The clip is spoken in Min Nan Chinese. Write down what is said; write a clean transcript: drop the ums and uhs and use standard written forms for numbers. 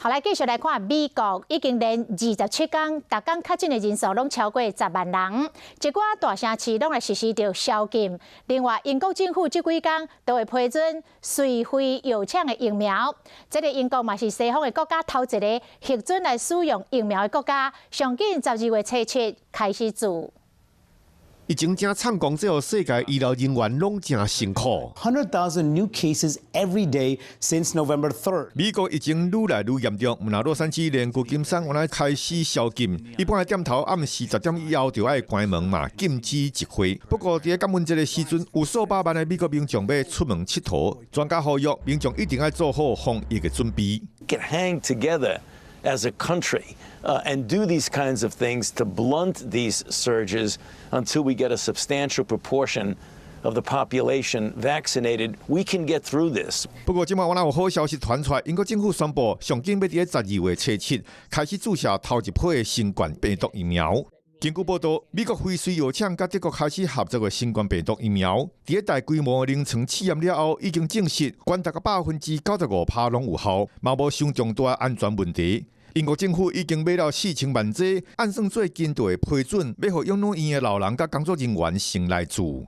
好，來繼續來看美國已經連27工，逐工確診的人數攏超過10萬人，一寡大城市攏來實施著宵禁。另外，英國政府這幾工都會批准瑞輝藥廠的疫苗。這个英國嘛是西方的國家頭一个核准來使用疫苗的國家，上緊12月初7開始注。疫情正慘講，這予世界醫療人員攏誠辛苦。 100,000 new cases every day since November 3rd。美國疫情愈來愈嚴重，毋但洛杉磯連舊金山原來開始宵禁，一般的店頭暗時10點以後就愛關門嘛，禁止集會。不過佇感恩節的時陣，有數百萬的美國民眾欲出門𨑨迌，專家呼籲民眾一定愛做好防疫的準備。 Can hang together as a country and do these kinds of things to blunt these surges until we get a substantial proportion of the population vaccinated, we can get through this. 不過，這擺原來有好消息傳出來，英國政府宣布，上緊欲佇12月初7開始注射頭一批的新冠病毒疫苗。根據報道，美國輝瑞藥廠佮德國開始合作的新冠病毒疫苗，佇大規模臨床試驗了後，已經證實，懸達95%攏有效，嘛無傷重大安全問題。英國政府已經買了4000萬劑，按算最近就會批准，欲予養老院的老人佮工作人員先來注。